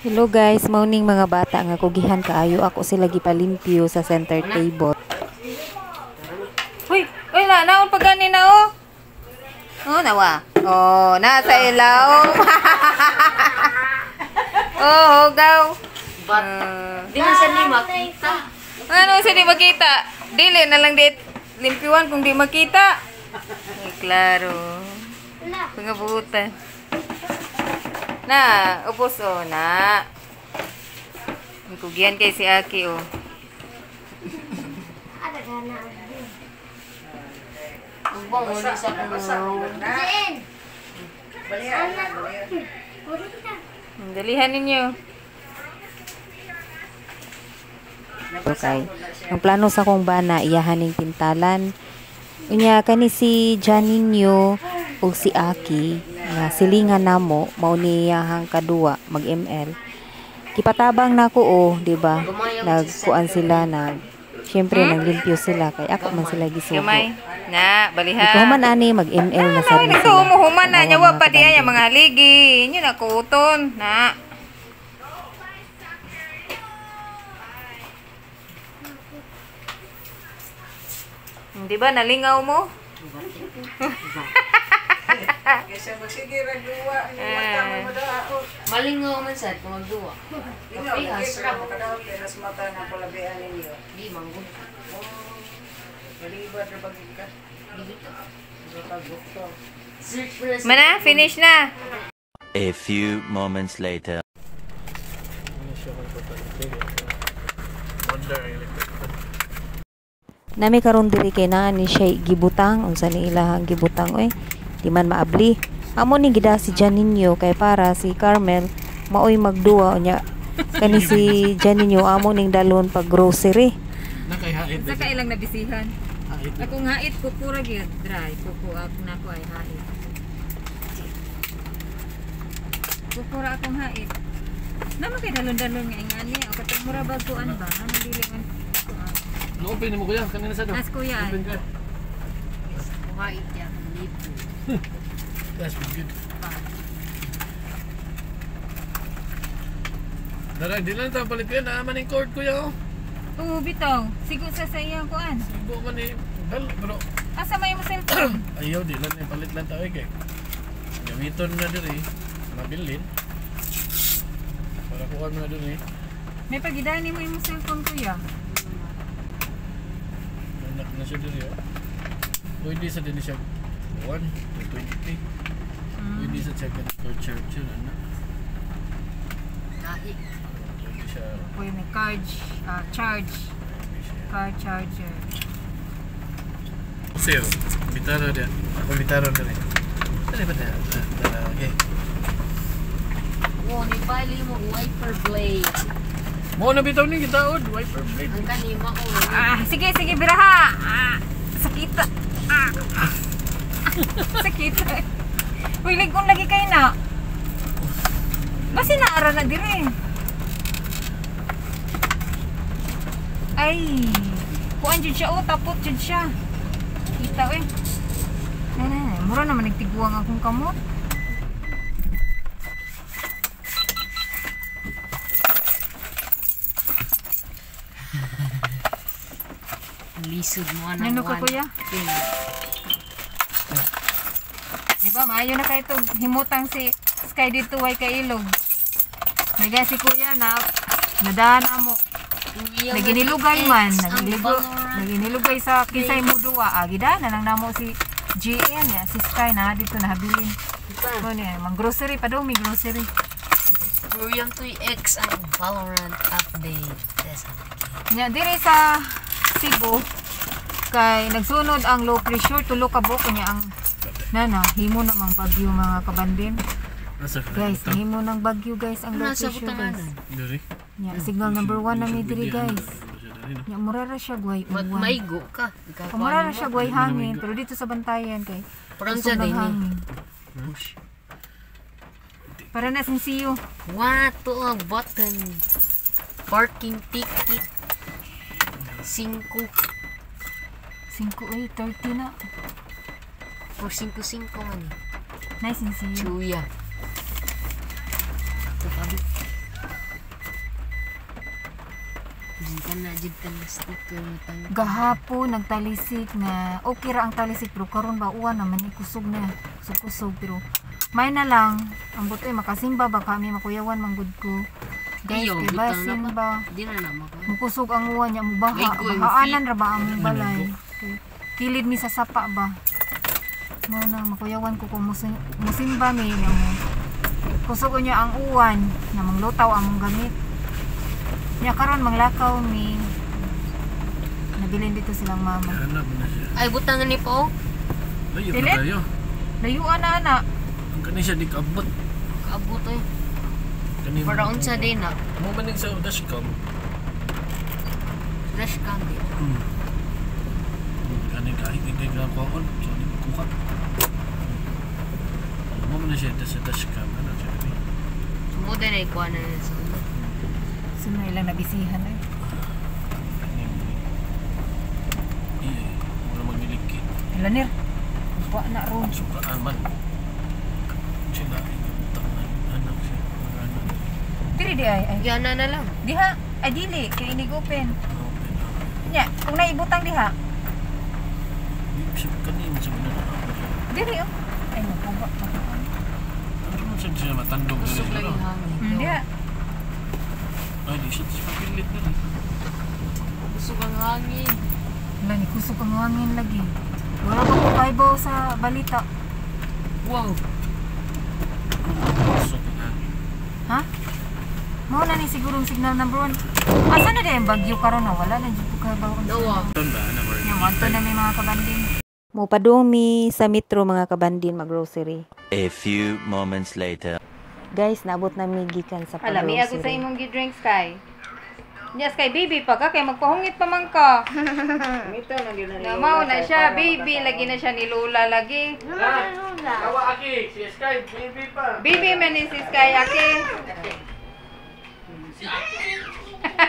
Hello guys, mauning mga bata nga kugihan kaayo ako sila gipalimpyo sa center table. Uy, uy na, naon pa gani na oh. Oh, nawa. Oh, nasa ilaw. Oh, hugaw. But, di man sa ni makita. Ano sa di makita? Dili na lang dit limpiwan kung di makita. Ay, klaro. Mga buta. Na, upos oh, na. Kugihan kay si Aki oh. Ubang uli sa akong Dalihan ninyo. Okay. Ang plano sa kong bana iyahan ning pintalan. Unya kani si Janinho ug si Aki nga silingan namo mao ni iyahang kaduwa mag ML. Gipatabang nako oh, di ba? Nagkuan sila nag siyempre naglimpyo sila kay ako man sila gisugo. Gamay. Na, baliha. Ikaw man ani mag ML na sad Ano, ni nagtuo sila. mo human na Tanawa niya wa mga pa diya kabanding. mga haligi. Inyo na kuuton na. Di ba nalingaw mo? Kaysa magsige ragduwa, mata mo madaot. Malingaw man sad kung magduwa. Lingaw, Kape, okay, hasra. pero makadaot kay ras mata na palabian ninyo. Di manggod. Oh, malibad ra pag ka. Di ka. Sa. Search for a Mana, finish na. A few moments later. Nami karon diri kay naa ni siya gibutang unsa ni ilahang gibutang oy di man maabli. Amo ni gida si Janinho kay para si Carmel maoy magduwa unya kani si Janinho amo ning dalon pag grocery. Nakay hait. Sa kailang nabisihan. Hait. Akong hait kuko ra gyud, dry kuko ak nako ay hait. Kuko ra akong hait. Naman kay dalon-dalon nga ingani o katong mura bag kuan ba? Ano dili man kuan. No, open mo kuya, kanina sa do. Nas kuya. Open ka. Hait ya. Lipo. That's good. Dara, di lang tayo palit kuya. Naaman yung cord kuya oh. Oo, bitaw. Sigo sa iyang kuan. Sigo man eh. Dal, pero Asa may mo cellphone? ayaw di lang eh. Palit lang tayo eh. Kay. Gamiton na diri. Mabilin. Para kuha mo na diri. May pagidani mo imong cellphone kuya. Anak na siya diri oh. Pwede sa din siya 1 to 20. Pwede sa second cord charger ano. Hait. Pwede siya. Pwede may charge, charge, Pwede siya. car charger. Seo, bitara dia. Ako bitara diri. Dali ba na? Dara, okay. Wo ni pali mo wiper blade. Mo na bitaw ni gitaod, wiper blade. Ang kanima ko. Ah, sige, sige, biraha. Ah, sakita. Ah. Sakita. Uy, ligon lagi kay na. Basi naara na dire. Ay, kuan jud siya oh, tapot jud siya. Kita eh. Nay, nay, nay, mura naman nagtiguang akong kamot. Lisod mo na. Nano ka kuya? Di ba, maayo na kayo itong himutang si Sky dito way kailog. May si kuya na nadaan na mo. Naginilugay man, naginilugay sa kinsay mo duwa. Ah, gida na lang namo si GN ya, si Sky na dito na habilin. Mo ni mang grocery pa daw, may grocery. William 2X ang Valorant update. Yes. Nya diri sa Cebu kay nagsunod ang low pressure tulo ka buok niya ang nana himo namang bagyo mga kabandin. Guys, himo ng bagyo guys ang low Nasa pressure butangan. guys. Diri. Nya signal number 1 na mi diri guys. Nya mura ra siya gway uwan. Maigo ka. Mura ra siya gway hangin pero dito sa Bantayan kay Pransya kusog ng din eh. hangin. Para na sinsiyo. What to a button. Parking ticket. 5. 5 ay 30 na. Or 5-5 man eh. Nice sinsiyo. Chuya. Ito kami. Kana jud ka na sticker tang. Gahapon nagtalisik na okay ra ang talisik pero karon ba uwan naman ni kusog na. Kusog-kusog pero may na lang ang butoy makasimba ba kami makuyawan manggod ko. Guys, Ayaw, kay ba butang na pa. simba? Di na na maka. Mukusog ang uwan niya mubaha. May go, Bahaanan ra ba ang balay? Kay kilid mi sa sapa ba? Mo na makuyawan ko kung musimba mi niya mo. Kusog niya ang uwan na manglutaw among gamit. Nya karon manglakaw mi. Nabilin dito silang mama. Hanap na siya. Ay butangan ni po. Layo Dili? na tayo. Layuan na ana. Ang kani siya di kaabot. Kaabot oy. Kani Para unsa din na. Mo man sa dashcam. Flash cam di. Kani kahit hindi ka kuhaon. So di kuha. Mo man siya sa dashcam ano siya kani. Sumod na ikuha na na sa una. Sino ilang nabisihan ay. Kani. Eh, wala magnilikit. Lanir. Wa na ron. Sukaan man. Sila ay utang na anak siya. Mga anak. Diri di ay. Ay. Yana na lang. Diha ay dili kay inig open. Open. Nya, kung naibutang diha. Di siya kani man sa mga anak. Diri oh. Ay mapuga. Ano man siya matandog Kusog diri lang siguro. yung hangin. Diha. Ay, di siya siya papilit na rin. Kusog ang hangin. Wala ni kusog ang hangin lagi. Wala pa ko kaibaw sa balita. Wow. Kusog ang hangin. Ha? Mao na ni sigurong signal number 1. Asa na di ang bagyo karon na wala na jud ko kaibaw. Dawa. Doon ba? Ano ba? Nya wanto na may mga kabanding. Mopadung mi sa metro mga kabandin maggrocery. A few moments later. Guys, naabot na mi gikan sa Ala, mi agud sa pag-grocery. imong gi-drink Sky. Nya Sky baby pa ka kay magpahungit pa man ka. Ito na gyud Na mao na siya baby lagi na siya ni Lola lagi. Tawa aki, si Sky, baby pa. Baby man ni si Sky aki.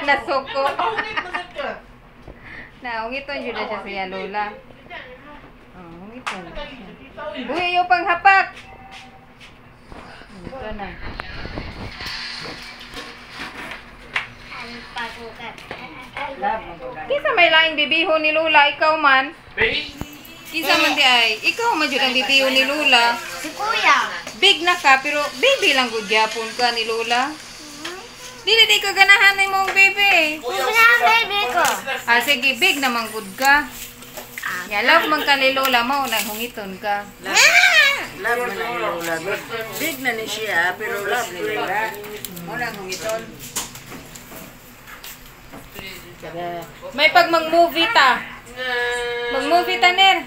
Nasuko. Na ungiton jud na siya sa iya Lola. Oh, ungiton. Uy, ayaw pang hapak. Ito na. Kinsa may laing bibiho ni Lola, ikaw man. Kinsa man di ay, ikaw man jud ang bibiho ni Lola. Si Kuya. Big na ka pero baby lang gud gyapon ka ni Lola. Dili di ka ganahan na imong baby. Gusto na ang baby ko. Ah sige, big naman gud ka. Ya love man ka ni Lola mao nang hungiton ka. Love man ang Lola. Big na ni siya pero love ni Lola. Mo lang hungiton. May pag mag-movie ta. Mag-movie ta ner.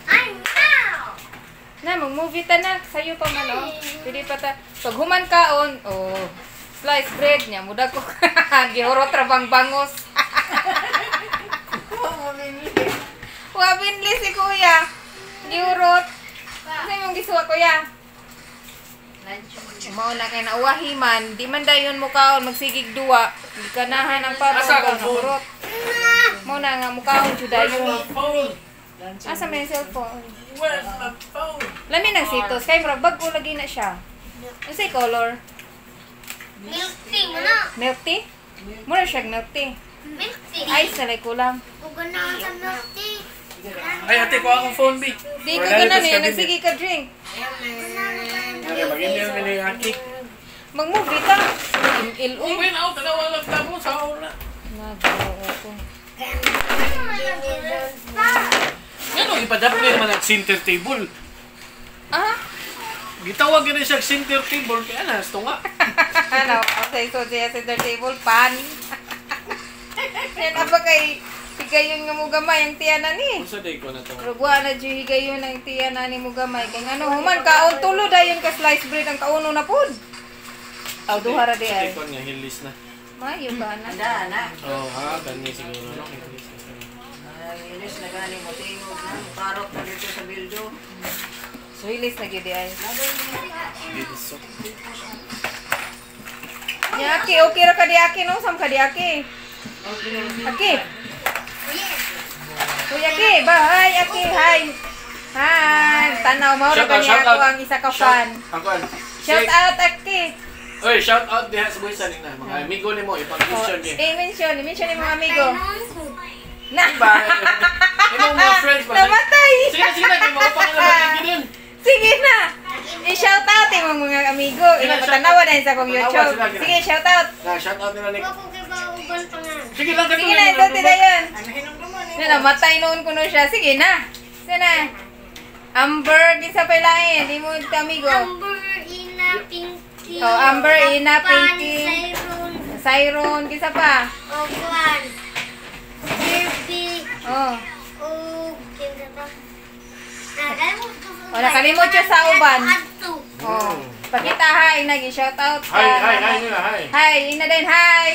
I'm now. Na mag-movie ta na. Sayo pa man oh. Pwede pa ta. Pag human kaon, oh, slice bread niya mudag ko. Gihurot ra bang bangos. Wa binli si kuya. Gihurot. Sa imong gisuwa kuya? Mao na kay nauwahi man, di man dayon mo kaon magsigig duwa. Gikanahan ang patong Asa akong ka nahurot. Mao na nga mukaon jud dayon. Asa may cellphone? Where's my phone? Lami ng sitos kay murag bag-o lagi na siya. Unsay color? Milk tea mo na. Milk tea? Mura siya milk tea. Milk tea. Ice na lay kulang. Huwag na sa milk tea. Ay, ate, kuha akong phone, B. Di ka ganan eh, nagsige ka drink. Mag-email mi ni Aki. Mag-movie ta. MLO. Uy, na, tanawa lang tamo sa una. Nagoo ko. Ngano ipadapli man ang center table. Ah? Gitawag gani siya center table kaya na tunga. Ano, sa iso siya center table pan. Yan apa kay higayon nga mo gamay ang tiyanan ni. Unsa day ko na to? Pero wa na jud higayon ang tiyanan ni mo gamay kay ngano human kaon tulo dayon ka slice bread ang kauno na pud. Aw duha ra di Unsa day ay. ko nga hilis na. Mayo ba na? Anda na. Oh, ha, kani siguro no. Hilis na siya. Ay, inis na gani mo tingog na. Parok na dito sa bildo. So hilis na gyud di ay. Hilis. Nya aki okay ra ka di aki no sam ka di aki. Aki. Kuya Aki, bye Aki, hi. Hi, tanaw mao ra Shout out, ba niya shout ako out. ang isa ka fan. Ako. Shout out Aki. Oy, shout out diha sa buhisan na. Mga amigo nimo ipag-mention ni. I-mention, i-mention ni mga amigo. Na. Bye. Imong mga friends ba? Namatay. Sige na, sige na, kay mga pangalan din. Sige na. I-shout out imong mga amigo. Sige na, Ipatanawa na sa akong Patanawa YouTube. sila, gina. Sige, shout out. Na, shout out nila ni. Ako kay ba uban pa nga. Sige lang, Sige na, ito tira yun. Ano hinumduman Na, namatay noon kuno siya. Sige na. Sige na. Amber, kinsa pa ilain? Imo amigo. Amber, Ina, Pinky. Oh, Amber, Ina, Pan, Pinky. Siron, Siron, kinsa pa? o Kwan. Kirby, Oh. o kinsa pa? Nakalimot ko. Oh, nakalimot siya sa uban. Adto. Oh. Pakita hi, nag shout out ka. Hi, hi, hi nila, hi. Hi, ina din, hi.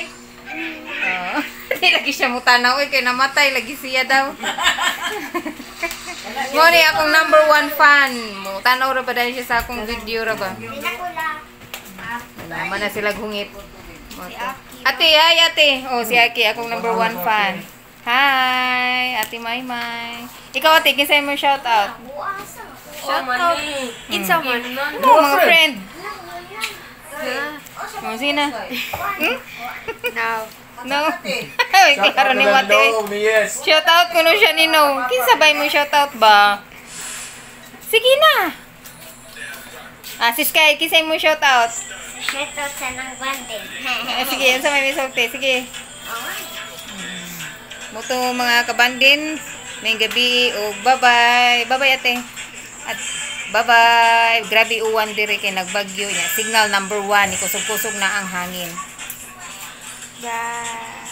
Oh. Di lagi siya mutanaw oy kay namatay lagi siya daw. Mo ni akong number one fan. Mo tanaw ra ba dahil siya sa akong video ra ba? Pinakula. Wala man na sila hungit. Mo to. Ate, hi ate. Oh, si Aki akong number one fan. Hi, Ate Maymay. Ikaw ate, kinsa mo shout out? Buasa. Shout out. Kinsa man. Oh, mga friend. Oh, sina? Hmm? No. No. Ay, klaro ni Mate. Yes. Shout out kuno siya ni No. Kinsa ba mo shout out ba? Sige na. Ah, si Sky, kinsa mo shout out? Shout out sa nang bande. Ah, sige, unsa may misulti? Sige. Muto mga kabandin, may gabi o bye-bye. Bye-bye ate. At bye-bye. Grabe uwan dire kay nagbagyo niya. Signal number 1, kusog-kusog na ang hangin. Bye.